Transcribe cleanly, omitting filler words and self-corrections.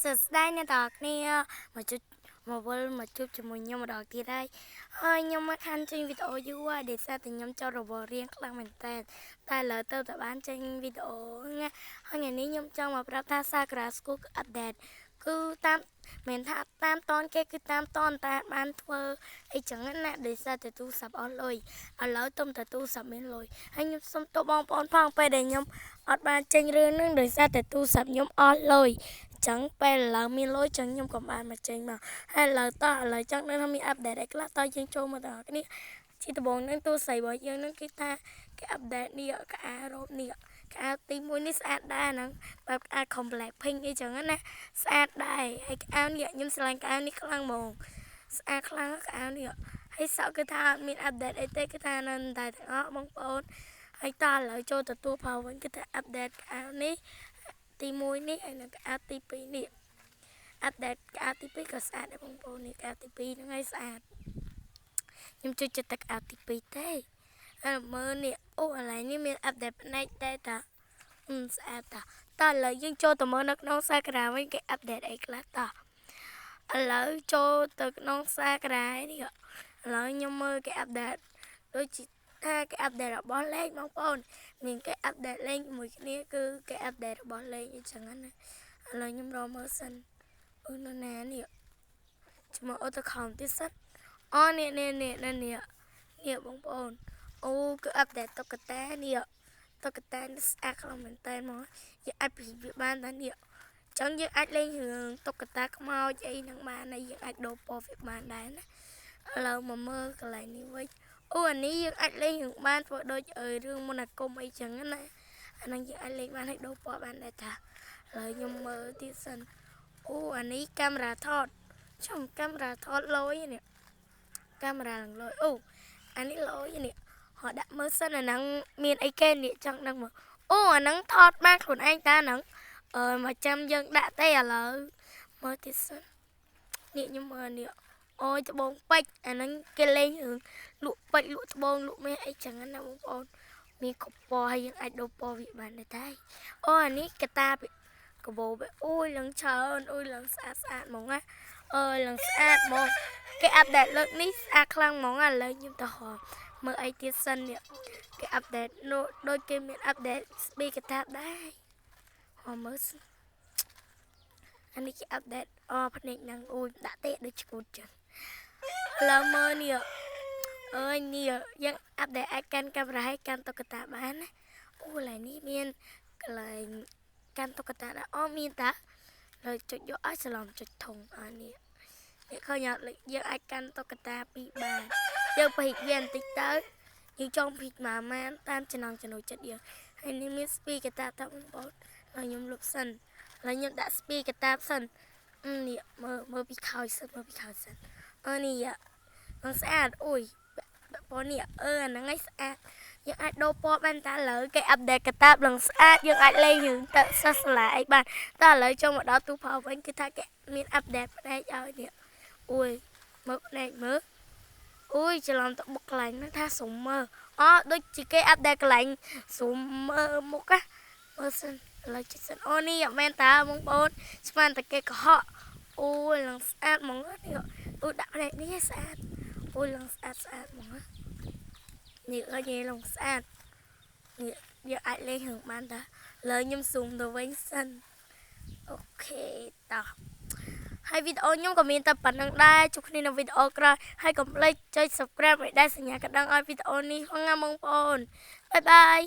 សួស្តីអ្នកទាំងអស់គ្នាមកជួបមកវិលមកជួបជាមួយខ្ញុំម្ដងទៀតហើយហើយខ្ញុំមកខានចេញវីដេអូយូរហើយដោយសារតែខ្ញុំចោលរវល់រៀងខ្លាំងមែនតើតែឥឡូវទៅតែបានចេញវីដេអូណាហើយថ្ងៃនេះខ្ញុំចង់មកប្រាប់ថា Sakura School update គឺតាមមិនថាតាមតនគេគឺតាមតនតែបានធ្វើអីចឹងណាដោយសារតែទូរស័ព្ទអស់លុយឥឡូវទុំតែទូរស័ព្ទមានលុយហើយខ្ញុំសុំទោសបងប្អូនផងពេលដែលខ្ញុំអត់បានចេញរឿងហ្នឹងដោយសារតែទូរស័ព្ទខ្ញុំអស់លុយចឹងពេលឥឡូវមានលុយចឹងខ្ញុំក៏បានមកចេញមកហើយឥឡូវតោះឥឡូវចង់ដឹងថាមាន update អីខ្លះតោះយើងចូលមកដល់គ្នាជាដំបូងហ្នឹងទូរស័ព្ទរបស់យើងហ្នឹងគឺថាគេ update នេះកៅរ៉ូបនេះកៅទី1នេះស្អាតដែរហ្នឹងបែបកៅ complex pink អីចឹងណាស្អាតដែរហើយកៅនេះខ្ញុំស្រឡាញ់កៅនេះខ្លាំងហ្មងស្អាតខ្លាំងកៅនេះហើយសក់គឺថាអត់មាន update អីទេគឺថានៅតែទាំងអស់បងប្អូនហើយតឥឡូវចូលទទួលផលវិញគឺថា update កៅនេះទី1នេះហើយនិងកៅទី2នេះ update កៅទី2ក៏ស្អាតដែរបងប្អូននេះកៅទី2ហ្នឹងហើយស្អាតខ្ញុំជួយចិត្តតែកៅទី2ទេហើយមើលនេះអូកន្លែងនេះមាន update ផ្នែកដែរតាស្អាតតាតើឥឡូវយើងចូលទៅមើលនៅក្នុងសាក្រាវិញគេ update អីខ្លះតោះឥឡូវចូលទៅក្នុងសាក្រានេះឥឡូវខ្ញុំមើលគេ update ដូចជាថាគេ update របស់លេងបងប្អូនមានគេ update លេងជាមួយគ្នាគឺគេ update របស់លេងអញ្ចឹងណាឥឡូវខ្ញុំរកមើលសិនអឺនៅណានេះចាំអូទៅខំទៀតសិនអូនេះនេះនេះនេះនេះបងប្អូនអូគឺ update តុក្កតានេះតុក្កតានេះស្អាតខ្លាំងមែនតើមកយើងអាចពីវាបានតានេះចឹងយើងអាចលេងរឿងតុក្កតាខ្មោចអីហ្នឹងបានហើយយើងអាចដូរពណ៌វាបានដែរណាឥឡូវមកមើលកន្លែងនេះវិញអូអានេះយើងអាចលេងរឿងបានធ្វើដូចរឿងមន្តអាគមអីចឹងណាអាហ្នឹងយើងអាចលេងបានហើយដូរពណ៌បានដែរតាឥឡូវខ្ញុំមើលទៀតសិនអូអានេះកាមេរ៉ាថតចំកាមេរ៉ាថតលយនេះកាមេរ៉ាឡើងលយអូអានេះលយនេះហត់ដាក់មើលសិនអាហ្នឹងមានអីគេនេះចង់ដឹងមើលអូអាហ្នឹងថតបានខ្លួនឯងតាហ្នឹងអឺមកចាំយើងដាក់ទេឥឡូវមើលទៀតសិននេះខ្ញុំមើលនេះអូយត្បូងពេជ្រអាហ្នឹងគេលេងរឿងលក់ពេជ្រលក់ត្បូងលក់មាសអីចឹងណាបងប្អូនមានគ្រប់ពណ៌ហើយយើងអាចដូរពណ៌វាបានដែរតែអូអានេះកតាកបោអូយឡើងច្រើនអូយឡើងស្អាតស្អាតហ្មងណាអើយឡើងស្អាតហ្មងគេ update លើកនេះស្អាតខ្លាំងហ្មងឥឡូវខ្ញុំទៅហៅមើលអីទៀតសិននេះគេ update នោះដូចគេមាន update ស្ប៊ីកតាបដែរហៅមើលសិនអានេះគេ update អូភ្នែកហ្នឹងអូយដាក់ទេដូចឈួតចឹងឥឡូវមើលនេះអើយនេះយើង update អាចកាន់កាមេរ៉ាឲ្យកាន់តុក្កតាបានណាអូកន្លែងនេះមានកន្លែងកាន់តុក្កតាដែរអូមានតាលើចុចយកឲ្យច្រឡំចុចធុងអានេះនេះឃើញអត់យើងអាចកាន់តុក្កតាពីរបានយើងបរិចវាបន្តិចទៅយើងចង់ភិចមកម៉ានតាមចំណងចំណូលចិត្តយើងហើយនេះមានស្ពីកតាតាបងប្អូនហើយខ្ញុំលុបសិនហើយខ្ញុំដាក់ស្ពីកតាសិននេះមើលមើលពីខោសិនមើលពីខោសិនអឺនេះនឹងស្អាតអូយពណ៌នេះអឺអាហ្នឹងឯងស្អាតយើងអាចដូរពណ៌បានតាឥឡូវគេ update កតាបឡើងស្អាតយើងអាចលេងរឿងទៅសិស្សសាលាអីបានតែឥឡូវចូលមកដល់ទូផលវិញគឺថាគេមាន update ផ្នែកឲ្យនេះអូយមើលផ្នែកមើលអូយច្រឡំទៅបុកកន្លែងហ្នឹងថាសុំមើលអូដូចជាគេ update កន្លែងសុំមើលមុខណាមើលសិនឥឡូវចិត្តសិនអូនេះអត់មែនតាបងប្អូនស្មានតែគេកុហកអូយឡើងស្អាតហ្មងនេះអូដាក់ផ្នែកនេះស្អាតអូយឡើងស្អាតស្អាតហ្មងនេះអើយឡើងស្អាតនេះយើងអាចលេងរឿងបានតាលើខ្ញុំស៊ូមទៅវិញសិន OK តោះហើយវីដេអូខ្ញុំក៏មានតែប៉ុណ្្នឹងដែរជួបគ្នានៅវីដេអូក្រោយហើយកុំភ្លេចចុច Subscribe ឲ្យដែរសញ្ញាកណ្ដឹងឲ្យវីដេអូនេះផងណាបងប្អូន bye bye.